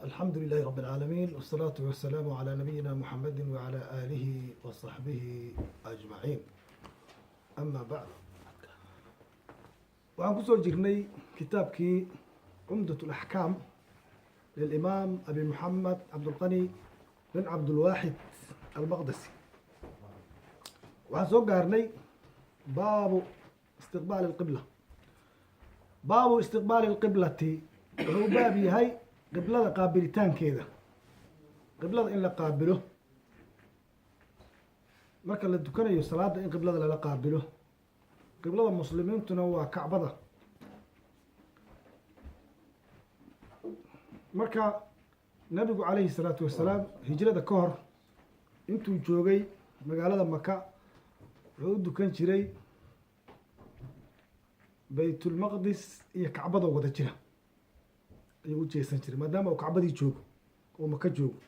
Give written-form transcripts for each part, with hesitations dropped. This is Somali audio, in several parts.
الحمد لله رب العالمين، والصلاة والسلام على نبينا محمد وعلى آله وصحبه أجمعين، أما بعد. Waxaan kusoo jirnay kitaabkii Cumdaة الأحكام للإمام أبي محمد عبدالقني بن عبدالواحد المقدسي. Waxaan soo gaarnay baabu istiqbaali الqibla. Baabu istiqbaali الqiblati wuxuu u baab yahay qiblada qaabilitaankeeda, qiblada in la qaabilo marka la tukanayo salaada, in qiblada lala qaabilo. Qiblada muslimiintuna waa Kacbada. Marka nabigu calayhi salaatu wasalaam hijrada ka hor intuu joogay magaalada Maka wuxuu u dukan jiray Baytulmaqdis iyo Kacbadoo wada jira ayuu u jeesan jiray, maadaama uu Kacbadii joogo oo Maka joogo.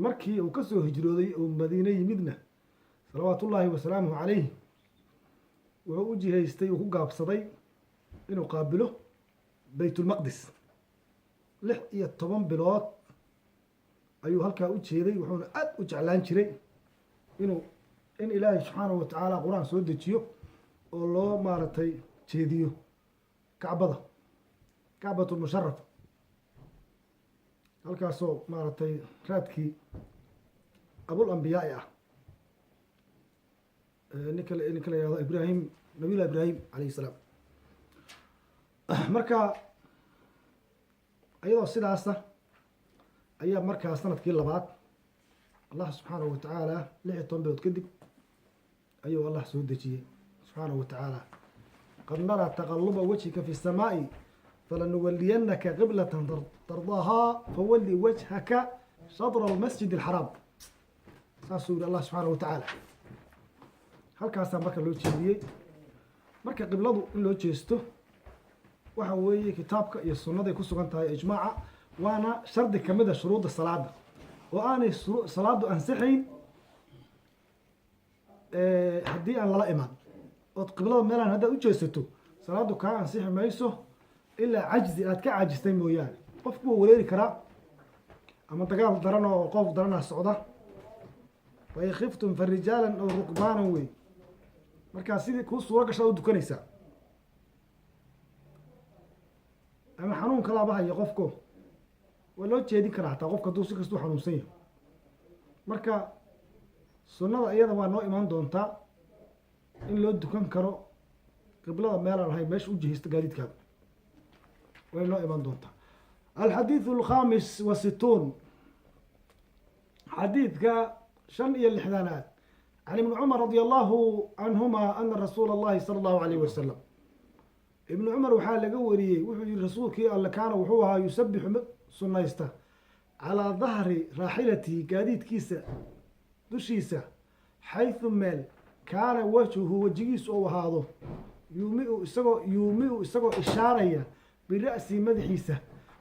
Markii uu kasoo hijrooday oo Madiine yimidna, salawaatullaahi wasalaamuhu calayh, wuxuu u jihaystay, uu ku gaabsaday inuu qaabilo Baytulmaqdis. 16 bilood ayuu halkaa u jeeday, wuxuuna aad u jeclaan jiray in Ilaahay subxaanahu wa tacaala Qur-aan soo dejiyo oo loo maaragtay jeediyo Kacbada, Kacbatulmusharafa, halkaasoo maaragtay raadkii abul ambiyaai ah, ninka la yihahdo Ibrahim, Nabiyullah Ibrahim calayhi salaam. Marka iyadoo sidaasa ayaa markaa sanadkii labaad Allah subxaanahu wa tacaala, 16 bilood kadib, ayuu Allah soo dejiyey subxaanahu wa tacaala: "قد نرى تقلب وجهك في السماء فلنولينك قبلة ترضاها فول وجهك شطر المسجد الحرام." Saasuu yihi Allah subxaanahu wa tacaala. Halkaasaa marka loo jeediyey. Marka qibladu in loo jeesto waxa weeye kitaabka iyo sunnaday ku sugan tahay, ijmaaca, waana shardi kamid a shuruudda salaada oo aanay salaadu ansixayn haddii aan lala iman. Ood qiblada meelaan haddaad u jeesato, salaadu kaa ansixi mayso, ilaa cajzi aad ka caajistay mooyaane. Qofku wuu wareeri karaa ama dagaal daran oo qof daranaa socda. "فإن خفتم فرجالا أو ركبانا" wey. Markaa sidii kuu suuro gashaa u dukanaysaa, ama xanuun kalaaba haya qofko, waa loo jeedin karaa hataa qofka hadduu si kastuu xanuunsan yahay. Marka sunnada iyada waa noo imaan doontaa in loo dukan karo qiblada meelaan ahayn meesha u jihaysto gaadiidkaaga, way noo imaan doontaa. الحديث الخامس والستون, xadiidka 65aad: عن ابن عمر رضي الله عنهما أن رسول الله صلى الله عليه وسلم, Ibnu Cumar waxaa laga wariyey, wuxuu yihi: rasuulkii Alle كان wuxuu ahaa يسبح mid sunaysta على ظهر راحلته, gaadiidkiisa dushiisa, حيث meel كان وجهه, wejigiisu ou ahaado, يومئ isagoo, يومئ isagoo ishaaraya, برأسه, madaxiisa.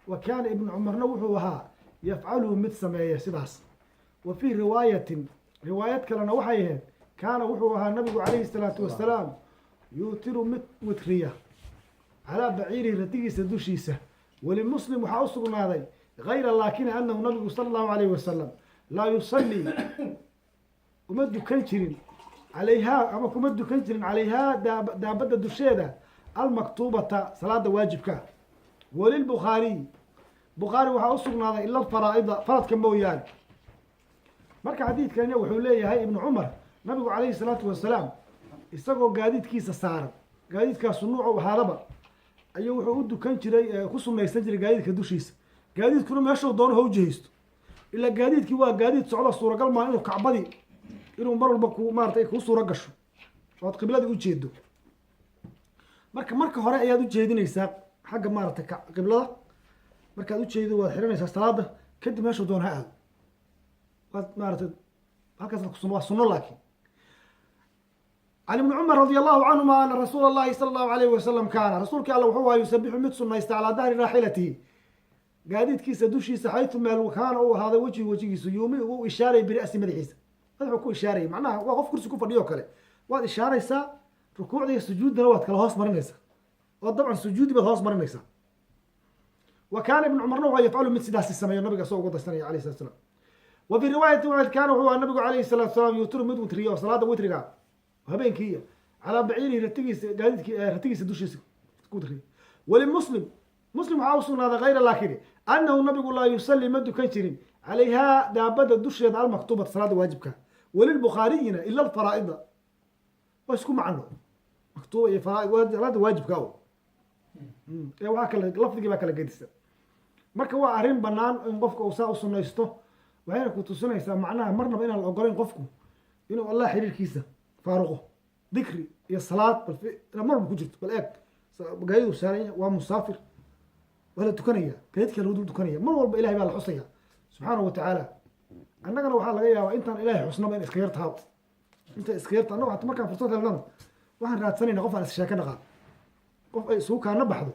وكان ibnu Cumarna wuxuu ahaa يفعله mid sameeya sidaas. وفي رواية, riwaayad kalena waxay ahayd: كان wuxuu ahaa nabigu calayhi salaatu wasalaam يوتر mid witriya على بعيره, ratigiisa dushiisa. ولمسلم waxaa u sugnaaday: غير laakin أنه nabigu sala allahu alayhi wasalam لا يصلي uma dukan jirin عليها, ama kuma dukan jirin, عليها daabadda dusheeda, المكتوبة, salaada waajibka. وللبخاري, Bukhaari waxaa u sugnaaday: إلا الفرائض, faradka mooyaane. Marka xadiidkani wuxuu leeyahay Ibnu Cumar, nabigu calayhi salaatu wasalaam isagoo gaadiidkiisa saaran, gaadiidkaasu nuucu ahaadaba, ayuu wuxuu u dukan jiray, ku sunaysan jiray gaadiidka dushiisa. Gaadiidkuna meeshuu doono ha u jihaysto, ilaa gaadiidkii waa gaadiid socda, suuragal maa inuu Kacbadii inuu mar walba ku maaratay kuu suuro gasho ood qibladii ujeedo. Marka hore ayaad ujeedinaysaa xagga maaratay qiblada. Markaad ujeedo waad xiranaysaa salaada, kadib meeshuu doon ha aado, waad maaratay halkaas waa sunno. Laakiin عن ابن عمر رضي الله عنهما أن رسول الله صلى الله عليه وسلم كان, rasuulki Alla wuxuu ahaa, يسبح mid sunaysta على ظهر راحلته, gaadiidkiisa dushiisa, حيث meel كان uu ahaaday وجهه wejigiisu, يومئ u ishaaraya, برأسه madaxiisa, madaxuu ku ishaarayay. Macnaha waa qof kursi ku fadhiyo kale, waad ishaaraysaa, rukuucda iyo sujuuddana waad kala hoos marinaysaa, oo dabcan sujuudi baad hoos marinaysaa. Wa kaana Ibnu Cumarna waa yafcalu, mid sidaasi sameeyo nabiga isagoo uga daysanaya alayh salatu salam. Wa fii riwaayati waxayd kaana wuxuu ahaa nabigu calayhi salaatu salaam yutiru, mid witriya oo salaada witriga habeenkiiya calaa baciirihi, ratigiisa, gaadiidki ratigiisa dushiisa ku witriya. Walimuslim, Muslim waxaa u sugnaaday hayra laakin annahu nabigu laa yusalli, ma dukan jirin, calayhaa, daabada dusheeda, almaktuubata, salaada waajibka. Walilbukhaariyina ila alfaraa'ida. Waa isku macno maktuuba iyo faraaid, waa salaada waajibka o ee waxaa kale lafdigii baa kala gedisan. Marka waa arrin banaan in qofka uu saa u sunaysto, waxayna ku tusinaysaa macnaha marnaba inaan la ogolayn qofku inuu Allah xiriirkiisa faaruqo, dikri iyo salaad bal inaad mar walba ku jirto. Bal eeg, gaadidu saaran yahay, waa musaafir, waa la tukanaya, gaadiidka lagu dul tukanaya, mar walba Ilahay baa la xusaya subxaanahu watacaala. Annagana waxaa laga yaabaa intaan Ilahay xusnaba in iska yar tahay, inta iska yarta. Annagu hata markaan fursad helnana waxaan raadsanayna qof aan is sheeko naqaan, qof ay isugu kaana baxdo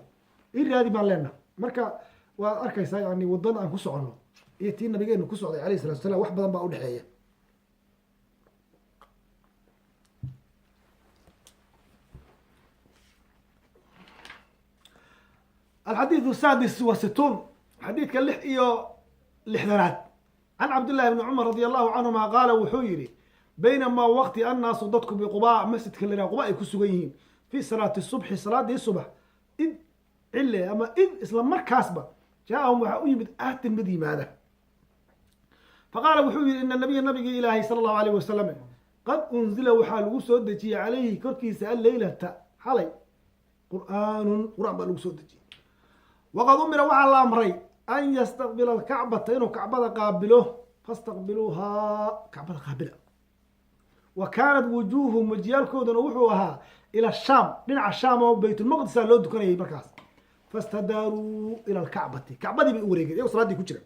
ii raadi baan leenaha. Marka waad arkaysaa, yani wadada aan ku soconno iyo tii nabigeenu ku socday alayhi salatu salam wax badan baa udhexeeya. Alxadiidu saadis wa situun, xadiidka 66aad. Can Cabdillahi bni Cumar radi allahu canhuma qaala, wuxuu yihi: baynamaa waqti annaasu dadku biqubaa, masjidka la yidhaha Quba, ay ku sugan yihiin fii salaati subxi, salaadii subax, id cile ama id isla markaasba jaaahum waxaa u yimid aatin, mid yimaada. Faqaala, wuxuu yihi: ina nabiya, nabigii Ilaahay sala allahu alayh wasalam, qad unzila, waxaa lagu soo dejiyey, calayhi, korkiisa, alleylata, xalay, qur'aanun, qur-aan baa lagu soo dejiyey. Waqad umira, waxaa la amray, an yastaqbila alkacbata, inuu kacbada qaabilo. Fastaqbiluuhaa, kacbada qaabila. Wa kaanat wujuuhum, wajiyaalkooduna wuxuu ahaa ila shaam, dhinaca Shaam oo Baytulmaqdisa loo dukanayay markaas. Fastadaaruu ila alkacbati, kacbadii bay u wareegeen iyagoo salaaddii ku jira.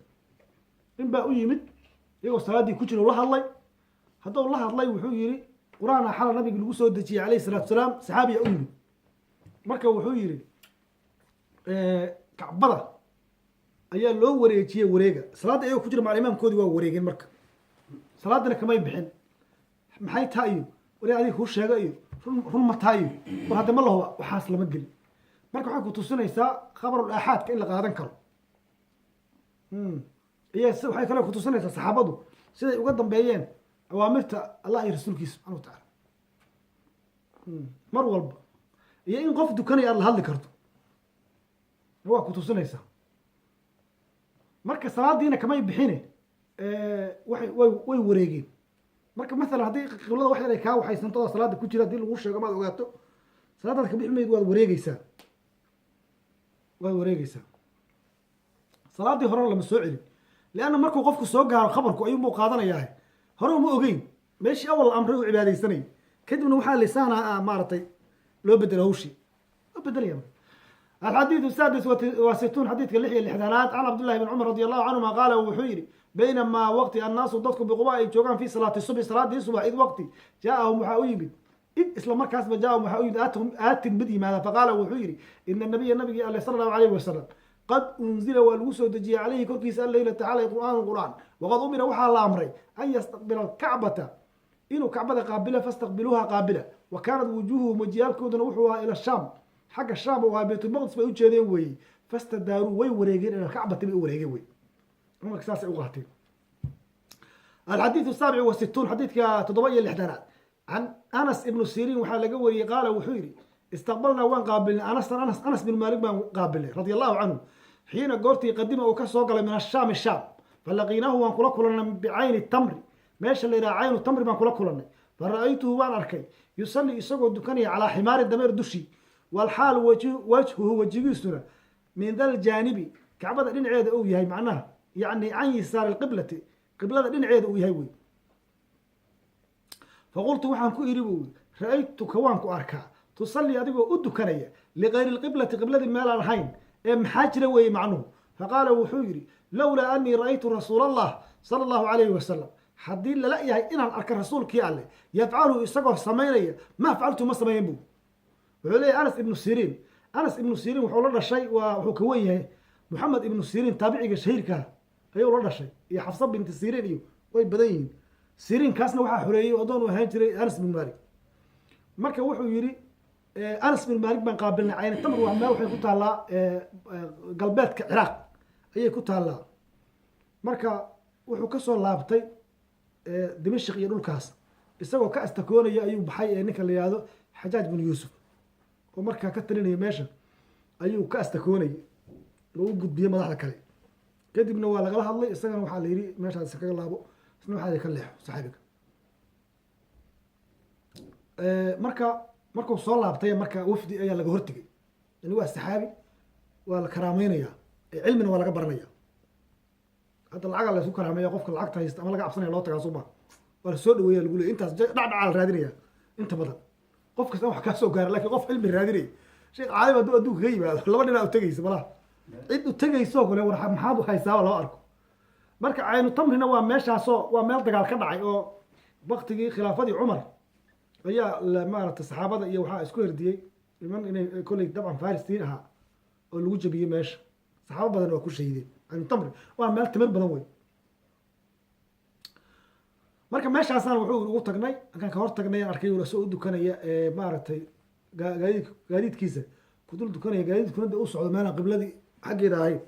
Nin baa u yimid iyagoo salaaddii ku jira, la hadlay. Hadduu la hadlay, wuxuu yihi: qur-aana xala nabiga lagu soo dejiyey alayhi salaatu salaam. Saxaabiya u yimid, marka wuxuu yihi: kacbada ayaa loo wareejiyey, wareega. Salaadda iyagoo ku jira macal imaamkoodii waa wareegeen. Marka salaadana kamay bixin. Maxay taa iyo wari adiga kuu sheega iyo run ma taa iyo war hadda ma lahuba, waxaas lama gelin. Marka waxay ku tusinaysaa khabarul aaxaadka in la qaadan karo. Iyo waxay kaloo ku tusinaysaa saxaabadu siday uga dambeeyeen awaamirta Allah iyo rasuulkiisa subxana wa tacaala mar walba, iyo in qof dukanaya aad la hadli karto waa ku tusinaysaa. Marka salaadiina kamay bixine, waay way wareegeen. Marka masalan haddii qiblada wax yar ay kaa waxaysanto oo salaada ku jira, hadii lagu sheego maad ogaato, salaadaad ka bixi mayd, waad wareegeysaa, waad wareegeysaa. Salaaddii horena lama soo celin, leanna markuu qofku soo gaaro khabarku ayuunbuu qaadanayaa. Hore uma ogeyn meeshii awal la amray uu cibaadaysanayay. Kadibna waxaa lisaana maaragtay loo bedelo, hawshii loo bedelaya. Alxadiidu saadis wa situun, xadiidka 66aad. Can Cabdillahi bn Cumar radi allahu canhuma qaala, wuxuu yihi: baynamaa waqti annaasu dadku biquba ay joogaan fii salaati subxi, salaadii subax, id waqti jaaahum waxaa u yimid, id isla markaasba jaaahum waxaa u yimid aatin, mid yimaada. Faqaala, wuxuu yihi: ina nabiya, nabigii alle sala allahu alayhi wasalam, qad unzila, waa lagu soo dejiyey, calayhi, korkiisa, alleylata, xalay, qur'aanu, qur'aan. Waqad umira, waxaa la amray, an yastaqbila alkacbata, inuu kacbada qaabila. Fastaqbiluuha, qaabila. Wa kaanat wujuuhuhum, wajiyaalkooduna wuxuu ahaa ila shaam, xagga Shaam oo ahaa Baytulmaqdis bay ujeedeen weeyey. Fastadaaruu, way wareegeen, ila alkacbati bay u wareegeen wey. Marka saasay u qaateen. Alxadiidu asaabic wa situun, xadiidka 67aad. Can Anas ibnu Siriin waxaa laga wariyey qaala, wuxuu yihi: istaqbalnaa, waan qaabilnay, anasan, Anas, Anas bin Maalik baan qaabilnay radia allahu canhu, xiina goortii qadima, uu ka soo galay, min ashaami, shaam. Falaqiinaahu, waan kula kulannay, bicayni tamri, meesha la yidhaha Caynu Tamri baan kula kulannay. Fara'aytuhu, waan arkay, yusalli, isagoo dukanaya, calaa ximaari, dameer dushii, walxaal wajhuhu, wejigiisuna, min dal jaanibi, kacbada dhinaceeda uu yahay, macnaha yani can yisaari alqiblati, qiblada dhinaceeda uu yahay wey. Faqultu, waxaan ku idhi buu: ra'aytuka, waan ku arkaa, tusallii, adigoo u dukanaya, ligayri lqiblati, qibladii meelaan ahayn, ee maxaa jira weeye macnuhu? Faqaala, wuxuu yidhi: lowlaa anii ra'aytu rasuula allah sala allahu calayhi wasalam, haddii lala yahay inaan arka rasuulkii Alleh yafcalu, isagoo samaynaya, maa facaltu, ma sameeyen bu. Wuxuu leeyahy Anas ibnu Siriin. Anas ibnu Siriin wuxuu la dhashay, waa wuxuu ka wen yahay Moxamed ibnu Siriin, taabiciga shahiirkaa ayuu la dhashay, iyo Xafsa binti Siriin, iyo way badan yihiin. Siriin kaasna waxaa xoreeyey adoon uu ahaan jiray Anas bin Malik. Marka wuxuu yihi: Anas bin Malik baan qaabilnay. Cayni Tamr waa meel waxay ku taallaa galbeedka Ciraaq. Ayay ku taallaa. Marka wuxuu kasoo laabtay Dimashq iyo dhulkaas, isagoo ka astakoonaya ayuu baxay ee ninka la yihahdo Xajaaj bin Yuusuf oo markaa ka talinaya meesha ayuu ka astakoonayay oo u gudbiyey madaxda kale. Kadibna waa lagala hadlay, isagana waxaa la yidhi meeshaas iskaga laabo, isna waxaa ka leexo saxaabiga. Marka markuu soo laabtay, marka wafdi ayaa laga hortegay. Yani waa saxaabi, waa la karaameynaya, cilmina waa laga baranaya. Hadda lacagaa la isku karaameeya, qofka lacagta haysta ama laga cabsanaya loo tagaa, soo ma? Waa lasoo dhaweeya, lagu leey intaas dhacdhacaa la raadinaya. Inta badan qof kasta wax kaa soo gaara, lakin qof cilmi raadinaya, sheekh caalim hadduu adduunka ka yimaado, laba dhinaa utegaysa malaha, cid utegaysoo kale war maxaad u haysaaba lama arko. Marka Caynu Tamrina waa meeshaasoo waa meel dagaal ka dhacay oo waktigii khilaafadii Cumar ayaa la maaragtay saxaabada iyo waxaa isku herdiyey niman inay kolley dabcan Faristiin ahaa oo lagu jabiyey meesha. Saxaabo badan waa ku shahiideen. Caynu Tamri waa meel timir badan wey. Marka meeshaasaan wuxuu ugu tagnay, markaan ka hor tagnay aan arkay soo u dukanaya maaragtay gaadiidkiisa ku dul dukanaya, gaadiidkuna de u socdo meelaan qibladii xaggeeda ahayn.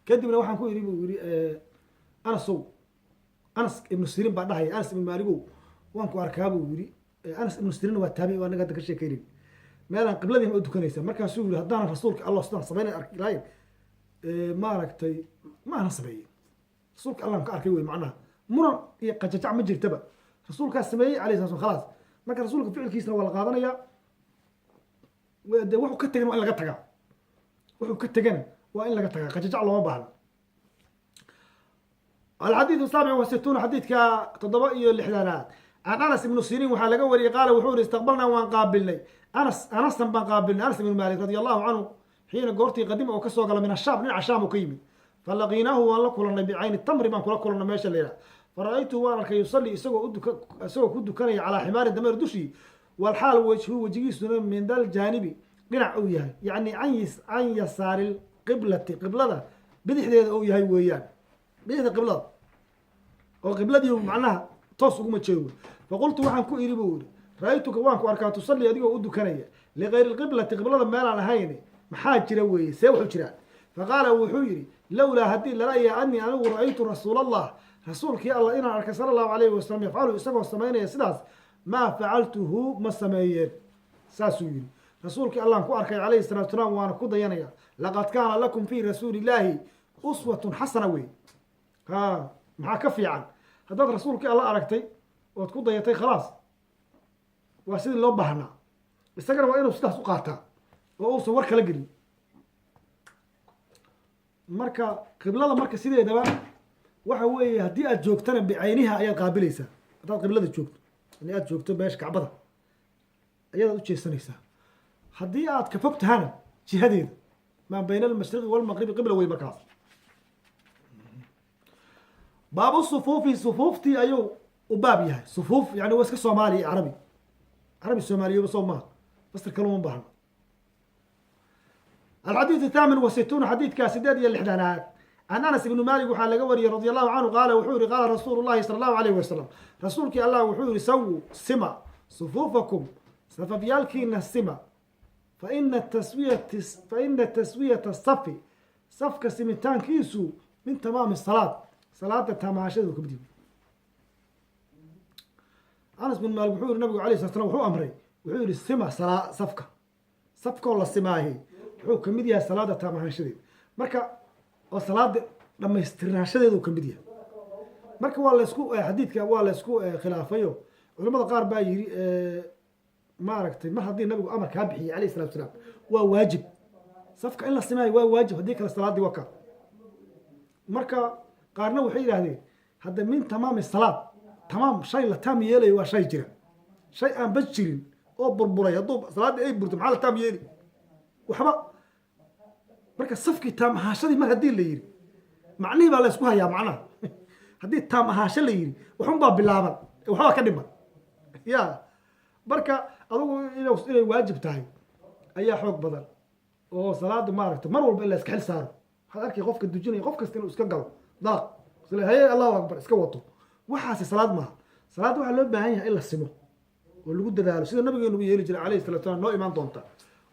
Kadibna waxaan ku idhi, buu yidhi, "Anasow." Anas Ibnu Sirin baa dhahaya, "Anas Ibnu Maaligow, waan ku arkaa," buu yidhi. Anas Ibnu Sirin waa taabici, waa naga hadda ka sheekeynin. "Meelaan qibladiina u dukanaysa." Markaasuu yidhi, "Haddaanan rasuulka Allah sidaan samaynay arki lahayn, maaragtay, ma aanan sameeyey. Rasuulka Allaan ka arkay wey." Macnaha muran iyo qajajac ma jirtaba, rasuulkaas sameeyey alayh sala slam, khalaas. Marka rasuulka ficilkiisana waa la qaadanayaa, de wuxuu ka tegana waa in laga tagaa, wuxuu ka tegana waa in laga tagaa, qajajac looma baahna. الحديث 67, xadiidka 67aad. Can Anas Ibnu Siriin waxaa laga wariyey, qaala wuxuu yihi: استقبلنا, waan qaabilnay Anas, Anasan baan qaabilnay, Anas Ibnu Malik رضي الله عنه, حين goortii قدم oo kasoo gala من الشام, dhinaca Shaam uu ka yimid. فلقيناه, waan la kulanay, بعين التمر baan kula kulanay meesha la yidhaha. فرأيته, waan arkay, يصلي, isagoo ku dukanaya على حمار, dameer dushii, والحال وجهه, wejigiisuna, من ذا الجانب, dhinac uu yahay, yani عن يسار القبلة, qiblada bidixdeeda uu yahay weeyaan, bidixda qiblada oo qibladii macnaha toos uguma jeedo. فقلت, waxaan ku iri, buu yidhi, رأيتك, waan ku arkaa, تصلي, adigoo u dukanaya, لغير القبلة, qiblada meelaan ahayn, maxaa jira weeye? See wuxuu jiraa? فقال, wuxuu yidhi: لولا, haddii lala yahay, أني anigu رأيت رسول الله, rasuulkii Allah inaan arkay, صلى الله عليه وسلم, يفعل, isagoo samaynaya sidaas, ما فعلته, ma sameeyeen. Saasuu yidhi. Rasuulkii Allaan ku arkay calayhi salatu salaam, waana ku dayanaya. لقد كان لكم في رسول الله أسوة حسنة wey. Ha, maxaa ka fiican haddaad rasuulkii Alla aragtay ood ku dayatay? Khalaas, waa sidii loo baahnaa. Isagana waa inuu sidaas u qaataa oo uusan war kala gelin. Marka qiblada marka sideedaba waxa weeye, haddii aad joogtana بعينها ayaad qaabilaysaa. Haddaad qiblada joogto, yani aad joogto meesha Kacbada, ayadaad ujeesanaysaa. Haddii aad ka fog tahana, jihadeeda, ما بين المشرق والمغرب قبلة wey. Markaas باب الصفوف, sufuuftii ayuu u baab yahay. Sufuuf yani waa iska Soomaaliya, carabi, carabi Soomaaliyoba soo maha, fasir kaluma baahno. الحديث 68, xadiidkaa 68aad. Can Anas Ibni Malik waxaa laga wariyey رضي الله عنه, qaala wuxuu yihi: قال رسول الله صلى الله عليه وسلم, rasuulkii Allah wuxuu yihi: سووا, sima, صفوفكم, safafyaalkiina sima, فإن تسوية الصف, safka simitaankiisu, من تمام الصلاة, salaada tamaashadu kamid yahay. Anas bin Maalik wuxuu yihi nabigu alayh slat slam wuxuu amray, wuxuu yihi: "Sima safka." Safkoo la simaahi wuxuu kamid yahay salaada taamahaanshadeed, marka oo salaada dhamaystirnaanshadeedu kamid yahay. Marka waa laysku xadiidka waa laysku khilaafayo. Culamada qaar baa yidhi, maaragtay, mar haddii nabigu amar kaa bixiyey alayh salatu salaam, waa waajib safka in la simaayo, waa waajib, haddii kale salaadii waa ka. Marka qaarna waxay yidhahdeen, hadda من تمام الصلاة, tamaam shay la taam yeelayo waa shay jira. Shay aan bas jirin oo burburay, hadduu salaaddii ay burto, maxaa la taam yeeli? Waxba. Marka safkii taam ahaanshadii mar haddii la yidhi, macnihii baa la ysku hayaa. Macnaha haddii taam ahaansho la yidhi, waxun baa bilaaban, waxbaa ka dhiman ya. Marka adugu inay waajib tahay ayaa xoog badan, oo salaada maaragta mar walba in la iska xil saaro. Waxaad arkay qofka dujinaya, qof kasta inuu iska galo dalaq isle haye, Allahu akbar, iska wato. Waxaasi salaad maaha. Salaad waxaa loo baahan yahay in la simo oo lagu dadaalo, sida nabigeenu u yeeli jiray alayhi salatu salam, noo imaan doonta,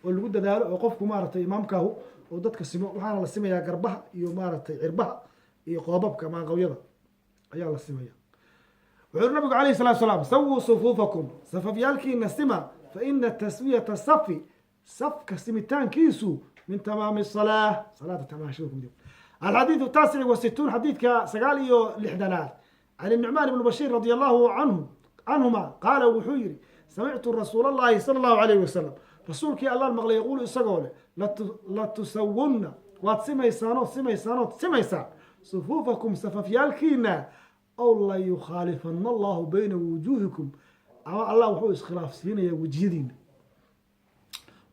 oo lagu dadaalo, oo qofku maaragtay imaamkaahu Oo dadka simo, waxaana la simayaa garbaha iyo maaragtay cirbaha iyo qoobabka maanqawyada ayaa la simaya. Wuxuu yiri nabigu calayhi salaatu salaam: "Sawuu sufuufakum", safafyaalkiina sima. "Fa ina taswiyata safi", safka simitaankiisu, "min tamaami salaa", salaada tamaashada kumid. Alxadiidu taasic wa situun, xadiidka 69aad. Can Nucmaan ibni Bashiir radia allahu canhu canhuma qaala, wuxuu yihi: "Samictu rasuul allahi sala allahu alayhi wasalam", rasuulkii Allaan maqlay, yaquulu, isagoo leh: "Latusawunna", waad simaysaanood simaysaanood simaysaan, "sufuufakum", safafyaalkiina, "aw layukhaalifana allahu bayna wujuuhikum", ama Allah wuxuu iskhilaafsiinayaa wejiyadiina.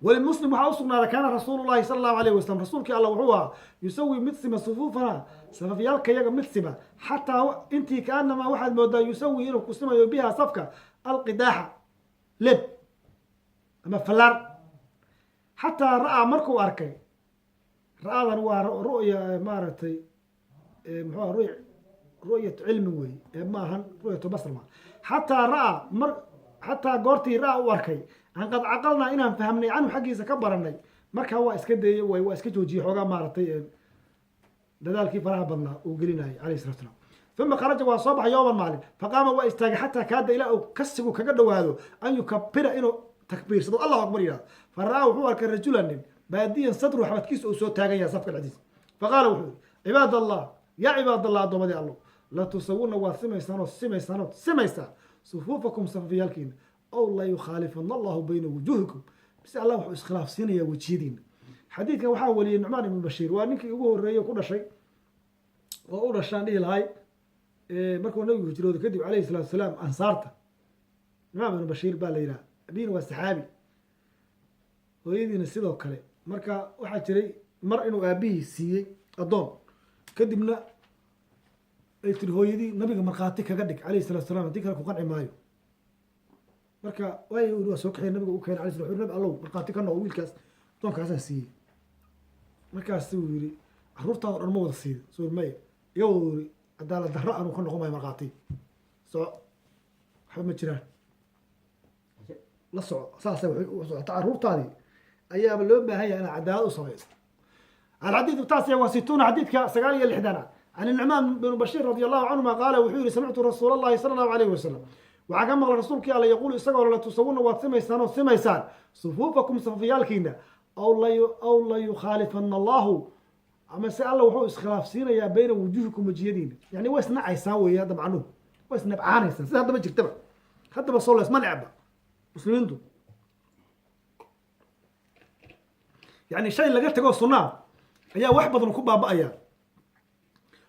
Walimuslim waxaa usugnaaday: "Kaana rasuulu llahi sala allahu alayh wasalam", rasuulkii Alla wuxuu ahaa, "yusawi", mid sima, "sufuufana", safafyaalkayaga mid sima, "xataa", intii, "kaanamaa", waxaad moodaa, "yusawi", inuu ku simayo, "biha", safka, "alqidaaxa", leb ama fallaar. Xataa ra'aa, markuu arkay. Ra'adan waa ru'ya, maaragtay, muxuu ru ru'yat cilmi wey ee ma ahan ru'yatu basr ma. Xataa ra'aa, mar xataa goortii ra'aa u arkay, "an qad caqalnaa", inaan fahmnay, "canhu", xaggiisa ka baranay. Markaa waa iska dayey, way waa iska joojiyey xoogaa, maaragtay, dadaalkii faraha badnaa uu gelinayay alayh salatu slam. Uma kharaja, waa soo baxay, yooman, maalin, faqaama, waa istaagay, xataa kaada, ilaa uu kasigu kaga dhawaado, "an yukabira", inuu takbiirsado, Allahu akbar yihahdo. Fa ra'aa, wuxuu arkay, "rajulan", nin, "baadiyan sadru", xabadkiisa uu soo taagan yahay safka dhexdiisa. Faqaala, wuxuu yihi: "Cibaad allah, yaa cibaad allah", addoomadii Allow, "latusawuna", waad simaysaan oo simaysaan ood simaysaan, "sufuufakum", safafyaalkiina, "aw layukhaalifana allahu bayna wujuuhikum", bise Allah wuxuu iskhilaafsiinayaa wejiyadiina. Xadiidkan waxaa wariyey Nucmaan ibnu Bashiir. Waa ninkii ugu horreeyey ku dhashay oo u dhashaan dhihi lahay markuu nabigu hijrooday kadib calayhi salaatu salaam ansaarta. Nucmaan ibnu Bashiir baa la yidhaha. Abiina waa saxaabi, hooyadiina sidoo kale. Marka waxaa jiray mar inuu aabihii siiyey addoon, kadibna ay tiri hooyadii: "Nabiga markhaati kaga dhig calayhi salatu salam, haddii kale ku qanci maayo." Marka waay waa soo kaxey, nabiga u keenay alay sla. "Nabi Allow, markhaati ka noqo, wiilkaas addoonkaasaan siiyey." Markaas uu yiri: "Carruurtaada dhan ma wada siido soo maya?" Iyagoo yiri: "Cadaalad darro anuu ka noqon maayo markhaati, soco, waxba ma jiraan, la soco." Saasay waxay u socota. Carruurtaadii ayaaba loo baahan yahay inaad cadaalad u samayso. Alxadiidu taasic wa situuna, xadiidka 69aad. Can Nucmaan bn Bashiir radi allahu canhuma qaala, wuxuu yihi: "Samictu rasuul allahi sala allahu alayhi wasalam", waxaa ka maqlay rasuulkii Alla, "yaquulu", isagoo: "Latusawuna", waad simaysaan oo simaysaan, "sufuufakum", safafyaalkiina, "aw layukhaalifana allahu", ama se Alla wuxuu iskhilaafsiinayaa, "bayna wujuhikum", wejiyadiina. Yani waa isnacaysaan weeye hadda, macnuhu waa isnabcaanaysaan, sida haddaba jirtaba. Haddaba soo lees ma necba muslimiintu, yani shay laga tago sunnaa ayaa wax badan ku baaba'aya.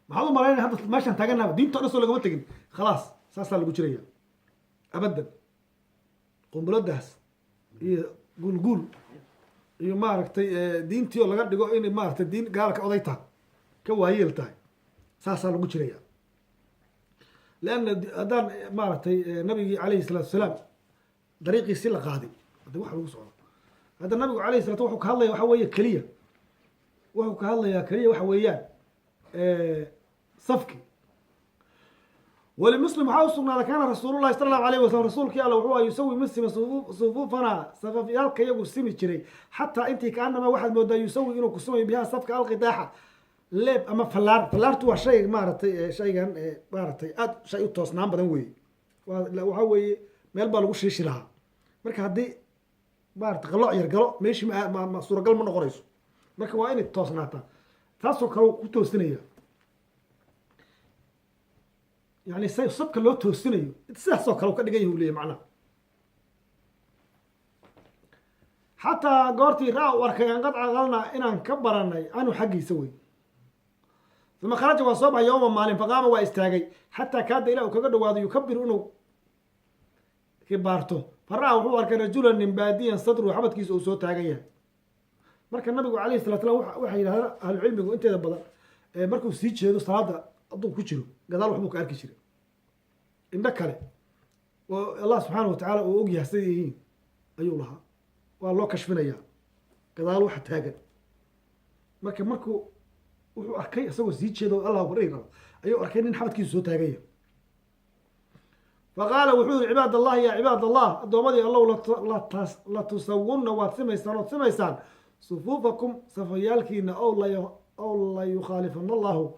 Maxaad u malaynaya hadda meeshaan taaganaba? Diinta o dhan soo lagama tegin. Khalaas, saasaa lagu jiraya abaddan. Qumbuladdaas iyo guulguul iyo maaragtay diintii oo laga dhigo inay maaragtay diin gaala ka oday tahay, ka waayeel tahay, saasaa lagu jiraya. Leanna haddaan maaragtay nabigii calayhi salaatu salaam dariiqiisi la qaaday, hadda waxa lagu socdo hadda nabigu alayhi salatu wuxuu ka hadlaya waxa weeye keliya, wuxuu ka hadlayaa keliya waxa weeyaan safki. Walimuslim waxaa usugnaaday: "Kaana rasuululahi sala allahu alayh wasalam", rasuulkii Alla wuxuu "yusawi", mid sima, "sufuufana", safafyaalka iyagu simi jiray, "xataa", intii, "kaanama", waxaad moodaa, "yusawi", inuu ku simayo, "bihaa", safka, "alqidaaxa", leeb ama fallaar. Fallaartu waa shay maaragtay, shaygan maaragtay aad shay u toosnaan badan weeye. Waxaa weeye meel baa lagu shiishi lahaa. Marka haddii maarata qalooc yar galo meeshii, ma suuragal ma noqonayso. Marka waa inay toosnaataa. Taasoo kale ku toosinaya, yani say sabka loo toosinayo sidaasoo kale u ka dhigan yahi u leyahy macnaha. Xataa goortii raa u arkay, "an qad caqalnaa", inaan ka baranay, "canhu", xaggiisa wey. Uma kharaja, waa soo baxay, yowma, maalin, faqaama, waa istaagay, xataa kaada, ilaa uu kaga dhawaado, "yukabiru", inuu kibaarto. Fara-a, wuxuu arkay, "rajulan", nin, "baadiyan sadru", xabadkiisa uu soo taagan yahay. Marka nabigu alayhi salatu slam waxay yidhahdaan ahlucilmigu inteeda badan, markuu sii jeedo salaada hadduu ku jiro, gadaal waxbuu ka arki jiray, indho kale oo Allah subxaana watacaala uu ogyahay siday yihiin ayuu lahaa. Waa loo kashfinayaa gadaal waxa taagan. Marka markuu wuxuu arkay isagoo sii jeedo Allah bari rabo, ayuu arkay nin xabadkiisu soo taagan yahay. Faqaala, wuxuu yihi: "Cibaad allahi, yaa cibaad allah", addoomadii Allow, "latusawunna", waad simaysaan ood simaysaan. Sufuufakum, safayaalkiina, ow la yukhaalifana Allahu,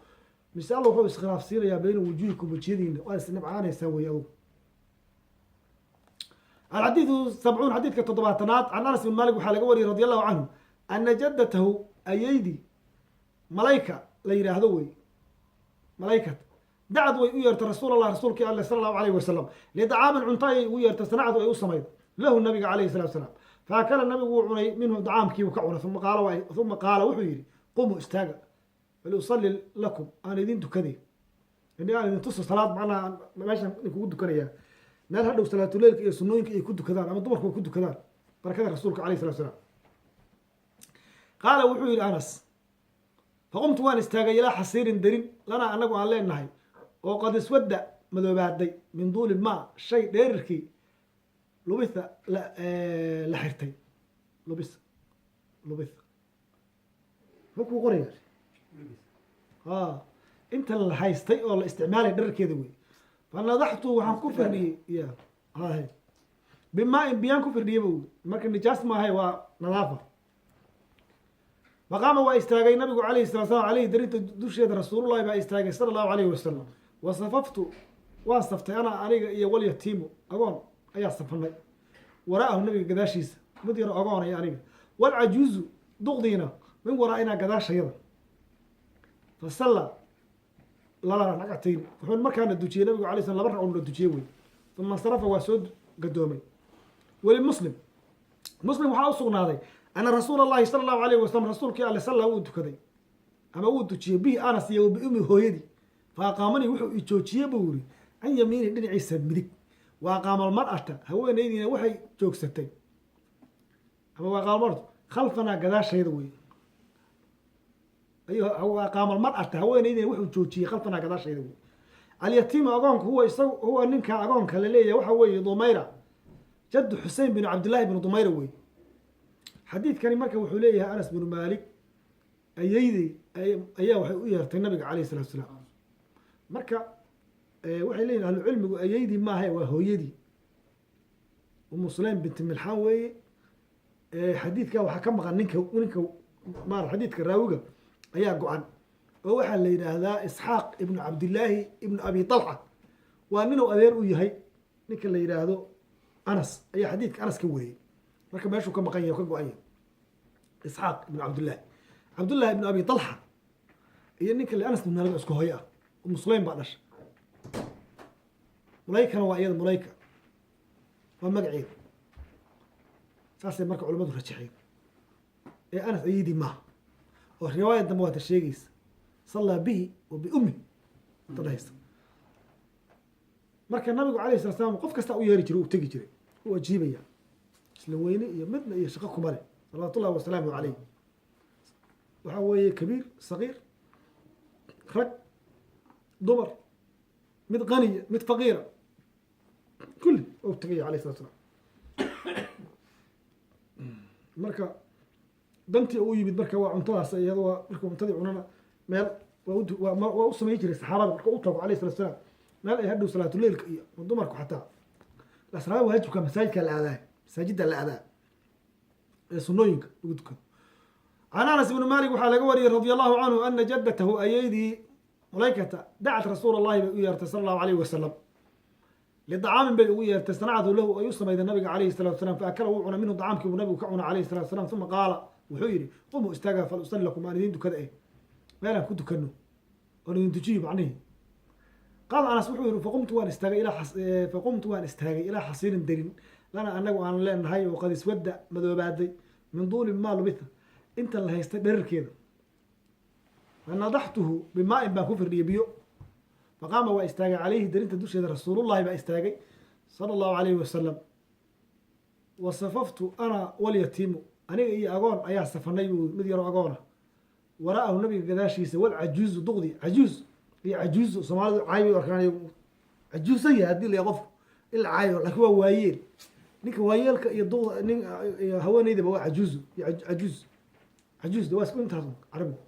mise Alla wuxuu iskhilaafsiinayaa, bayna wujuhikum, wejiyadiina, waa isnabcaanaysaa wey adugu. Alxadiidu 70, xadiidka 70aad. Can Anas bin Malik waxaa laga wariyey, radi Allahu canhu, ana jadatahu, ayeydi Malayka la yidhaahdo wey, Malaykat, dacad, way u yeertay, rasuul Allah, rasuulkii Alle, sala Allahu alayhi wasalam, lidacaamin, cunto ayay ugu yeertay, sanacadu, ay u samayd, lahu, nabiga, calayhi salatu salaam. Faakala, nabigu wuu cunay, minhu, dacaamkiibuu ka cunay. Uma qaala, wuxuu yidhi: qumuu, istaaga, faliusalli lakum, aan idin tukaday, ini aan idin tuso salaad, macnaha meeshaan idinkugu tukanayaa, meel hadhow salaatuleylka iyo sunnooyinka ay ku tukadaan ama dumarku ay ku tukadaan, barakada rasuulka alayh salatu salaam. Qaala, wuxuu yidhi Anas: faqumtu, waan istaagay, ilaa xasiirin, darin, lanaa, anagu aan leenahay, oo qad iswadda, madoobaaday, min duuli maa, shay dheerirkii, lubitha, la xirtay. Lubis, lubitha, muxuu kuu qoraya? A inta la haystay oo la isticmaalay dherarkeeda wey. Fanadaxtu, waxaan ku firdhiyey, ya hahe, bimaa-in, biyaan ku firdhiyey bu. Marka nijaas maahay, waa nadaafa. Faqaama, waa istaagay nabigu calayhi salatu slam, aleyhi, darinta dusheeda, rasuulullahi baa istaagay, sala Allahu alayhi wasalam. Wa safaftu, waan saftay, ana, aniga iyo walyatiimu, agoon ayaa safanay, waraa'ahu, nabiga gadaashiisa, mid yaro agoonaya aniga, walcajuuzu, duqdiina, min waraa'inaa, gadaashayada. Fasalla lana ragcatayn, wuxuu markaana dujiyey nabigu alay slam laba ragco na dujiyey wey. Uma insarafa, waa soo gadoomay. Weli Muslim, Muslim waxaa u sugnaaday ana rasuula Allahi sala Allahu alayhi wasalam, rasuulkii Alle, salla, wuu tukaday ama wuu dujiyey, bihi, Anas, iyo biumi, hooyadii. Fa aqaamanii, wuxuu ijoojiyey buu yiri, can yamiini, dhinaciisa midig. Wa aqaama almar'ata, haweenaydiina waxay joogsatay, ama wa aqaama almar'atu khalfanaa, gadaashayda wey. Wa aqaama almar'ata, haweenaydiina wuxuu joojiyey, khalfanaa, gadaashayda wey. Alyatiimu, agoonku, huwa isagu, huwa ninka agoonka la leeyahay waxa weeye Dumayra, jaddu Xusein bin Cabdillahi binu Dumayra wey. Xadiidkani marka wuxuu leeyahay Anas binu Maalik, ayeydey ayaa waxay u yeertay nabiga calayh salatu salaam. Marka waxay leeyihin ahlucilmigu, ayeydii maaha, waa hooyadii, Umu Sulaym binti Milxaan weeye. Xadiidka waxaa ka maqan ninka maara xadiidka raawiga ayaa go-an, oo waxaa la yidhaahdaa Isxaaq ibnu Cabdillaahi ibnu Abi Talxa, waa ninuu adeer u yahay ninka la yidhaahdo Anas ayaa xadiidka Anas ka wariyey. Marka meeshuu ka maqan yahay o ka go-an yahay Isxaaq ibnu Cabdillahi, Cabdullahi ibnu Abi Talxa iyo ninka le Anas ibnu Maalik isku hooyo ah, Umu Sulaym baa dhasha. Mulaykana waa iyada, Mulayka waa magaceeda. Saasay marka culamadu rajaxeen ee Anas ayadii maaha, oo riwaaya dambe waata sheegaysa sallaa bihi wa biummi ta dhahaysa. Marka nabigu alayh sala slam qof kasta u yeeri jiray, u tegi jiray, u ajiibaya, isla weyne iyo midna iyo shaqo kuma leh, salawaat ullahi wasalaamu calayh. Waxaa weeye kabiir, sagiir, rag, dumar, mid qaniya, mid faqiira, kulli oo tegaya alayh salatu slam. Marka dantii u yimid marka waa cuntadaas, iyado waa markuu cuntadii cunana meel waa u samayn jiray saxaabada. Marka u tago alayh salatu salaam meel ay hadhow salaatuleilka iyo dumarku xataa salaada waajibka masaajidka la aadaa, masaajidda la aadaa ee sunooyinka lagu tukado. Can Anas ibni Malik waxaa laga wariyey, radia Allahu canhu, ana jadatahu, ayeydii Mulaykata, dacat rasuul Allahi, bay u yeertay, sala Allahu alayhi wasalam, lidacaamin bay ugu yeertay, sanacatu lahu, ay u samayday nabiga calayhi salatu salam. Faakala, wuu cuna, minhu, dacaamkii buu nabigu ka cuna calayhi salatu salam. Uma qaala, wuxuu yihi: qumuu, istaaga, fal usalli lakum, aan idin tukada eh, meelaan ku tukano oon idin tujiyo macnihi. Qaala Anas, wuxuu yihi: faqumtu, waan istaagay, ilaa xasiirin, derin, lana, anagu aan leenahay, oo qad iswadda, madoobaaday, min duuli maa lubitha, inta la haystay dherarkeeda. Fanadaxtuhu bimaa-in, baan ku firdhiyey biyo. Faqaama, waa istaagay, calayhi, darinta dusheeda, rasuulullahi baa istaagay, sala Allahu alayhi wasalam. Wa safaftu ana walyatiimu, aniga iyo agoon ayaa safanay buu, mid yaro agoona, waraa'ahu, nabiga gadaashiisa, walcajuuzu, duqdi. Cajuuz iyo cajuuzu Soomaalidu caay bay u arkaan, cajuusan yahay haddii la qofku in la caayo, laakiin waa waayeel. Ninka waayeelka iyo duqda, nin iyo haweeneydaba waa cajuuzu iyo cajuuz. Cajuuzda waa isku intaas carabigu.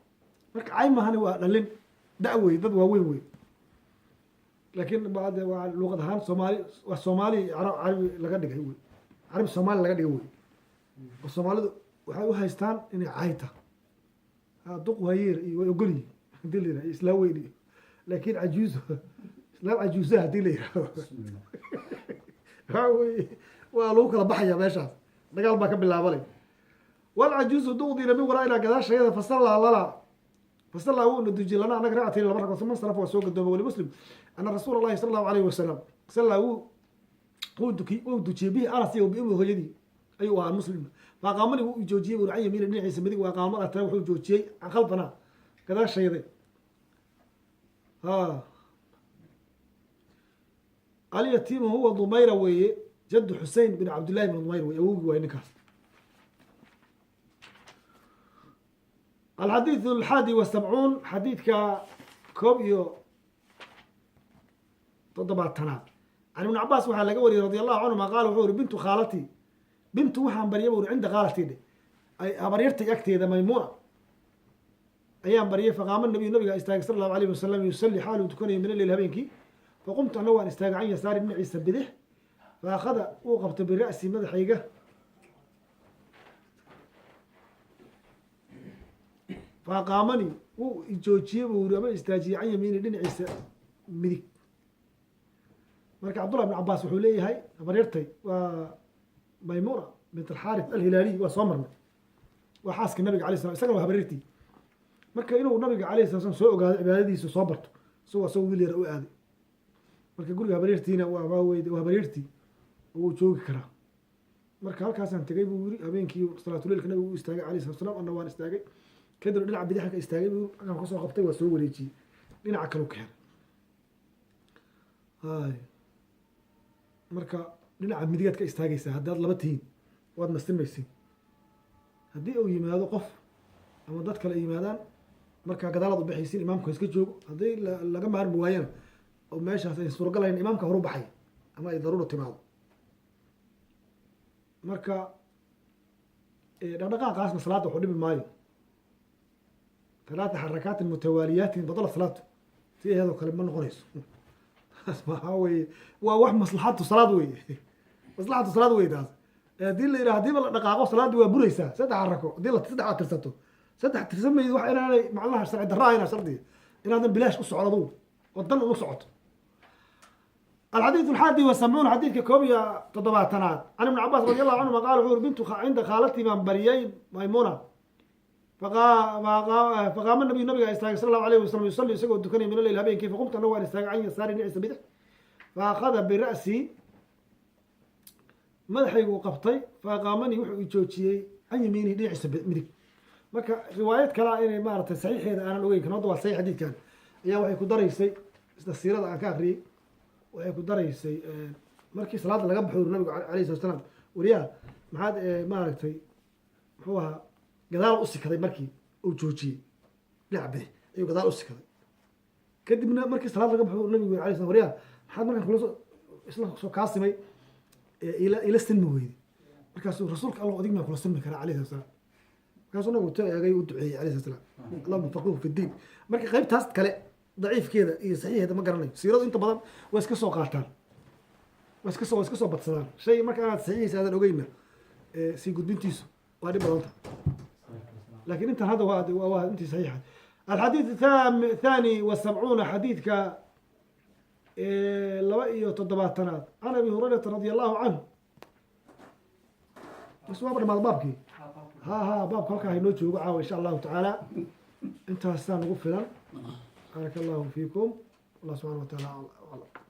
Marka cay mahani, waa dhalin da' wey, dad waaweyn wey, laakiin de waa luqad ahaan Soomaali, waa Soomaali, carabi laga dhigay wey, carabi Soomaali laga dhigay wey, oo Soomaalidu Waxay u haystaan inay cayta duq waayeer iyo way ogolyihin hadii la yiraahdo islaam weyn iyo, laakiin cajuuzo, islaam cajuuzaha hadii la yiraahdo, waxaa weye waa lagu kala baxaya meeshaas, dagaal baa ka bilaabanay. Walcajuuzu duqdiina min waraa'ina, gadaashayada. Fasallaa lana, fasallaa wuuna dujiyey, lana anaga, ragcatayn, laba ragco. Uma insarafa, waa soo gadoomay. Walimuslim ana rasuula allahi sala allahu alayhi wasalam sallaa, wuu duki, wuu dujiyey, bihi Anas iyo biumi, hooyadii ayuu ahaa Muslim. Faaqaamani, wuu joojiyey buu, can yamiini, dhinaciisa midig. Waa qaamo atana, wuxuu joojiyey can khalfana, gadaashayda. Ha alyatiimu huwa Dumayra weeye, jaddu Xusein bin Cabdillahi bin Dumayr wey, awowgii waay ninkaas. Alxadiidu 71, xadiidka 71aad. Can Ibni Cabaas waxaa laga wariyey radi allahu canhuma, qaala wuxuu uri: bintu khaalati, bintu waxaan baryay bu uri, cinda khaalatii dhe, ay habaryartay agteeda Maymuuna ayaan baryay. Faqaama nabiyu, nabiga istaagay, sala allahu alayh wasalam, yusalli, xaaluu tukanayo, min alleyl, habeenkii. Faqumtu, anna waan istaagay, can yasaari, dhinaciisa bidix. Fa akhada, wuu qabtay, bira'si, madaxayga. Faaqaamani, wuu ijoojiyey buu yiri ama istaajiyey, can yamiini, dhinaciisa midig. Marka Cabdullah ibn Cabaas wuxuu leeyahay habaryartay waa Maymuna bint Alxaarith Alhilaaliy, waa soo marnay, waa xaaska nabiga alay slam, isagana waa habaryartii. Marka inuu nabiga alayh sala slam soo ogaado cibaadadiisa, soo barto, isagoo wiil yar u aaday. Marka guriga habaryartiina waa wey, waa habaryartii, wuu joogi karaa. Marka halkaasaan tegay buu yiri habeenkii salaatuleilka nabigu u istaagay alayh salatu slam, anna waan istaagay. Kadib dhinaca bidixda ka istaagay buu, halkaan kasoo qabtay, waa soo wareejiyey, dhinaca kalu keenay. Hay, marka dhinaca midigaad ka istaagaysaa haddaad laba tihiin, waad nastimaysiin. Haddii uu yimaado qof ama dad kale ay yimaadaan, markaa gadaalaad u baxaysiin, imaamka iska joogo. Haddii laga maarmi waayana oo meeshaas ay suuragalayn, imaamka horu baxay ama ay daruura timaado. Marka dhaqdhaqaaqaasna salaadda waxu dhibi maayo. Talaata xarakaatin mutawaaliyaatin badala salaatu, si iyadoo kale ma noqonayso. Taas waxaa weye waa wax maslaxatu salaad weye, maslaxatu salaad wey taas. Haddii la yidhaha hadiiba la dhaqaaqo salaaddi waa buraysaa, saddex xarako haddii la saddex aad tirsato, saddex tirsan mayd, wax inaanay macnaha sharci darra ahayna shardiga inaadan bilaash u socon adugu oo dan unu socoto. Alxadiidu 71, xadiidka 71aad. Can Ibni Cabaas radi allahu canhuma qala wuxu uri: bintu cinda khaalatii baan bariyay Maymuna. Faqaama nabiyu, nabiga istaagay, sala allahu alayh wasalam, yusalli, isagoo tukanaya, min alleyl, habeenkii. Faqumtu, anna waan istaagay, can yasaari, dhinaciisa bidix. Fa akhada bira'sii, madaxaygu qabtay. Faaqaamanii, wuxuu i joojiyey, can yamiinihi, dhinaciisa midig. Marka riwaayad kalea inay maaratay saxiixeeda aanan ogeyn, kan hadda waa saxiix xadiidkan, ayaa waxay ku daraysay, isla siirada aan ka akriyey, waxay ku daraysay markii salaada laga baxo nabigu alayh salat salaam: wariyaha maxaad maaragtay, muxuu ahaa, gadaal u sikaday. Markii uu joojiyey dhinaca bidix ayuu gadaal u sikaday. Kadibna markii salaad laga baxo nabigu alay slam: wariyaha maxaad markaan kula soo isla soo kaasimay ila sinmi weyday? Markaasuu: rasuulka Allah, adig maan kula sinmi karaa? Alayh salat salaam. Markaasuu nabigu ta eegay, u duceeyey alayh salat salaam: allahuma faqihu fi ddiin. Marka qaybtaas kale daciifkeeda iyo saxiixeeda ma garanayo. Siiradu inta badan waa iska soo qaataan, waa iska soo badsadaan shay. Marka aanaad saxiixiisa aadan ogeyna, sii gudbintiisu waa dhib badanta, lakin intan hadda waa intii saxiixa. Alxadiid 72, xadiidka 72aad. Can Abi Hurayrata radi allahu canhu. Bas, waaba dhamaada baabkii. Ha, baabka halkaa haynoo joogo caawa, insha allahu tacaala. Intaasaa nagu filan. Baaraka allahu fiikum. Allah subxana wa taala aclam.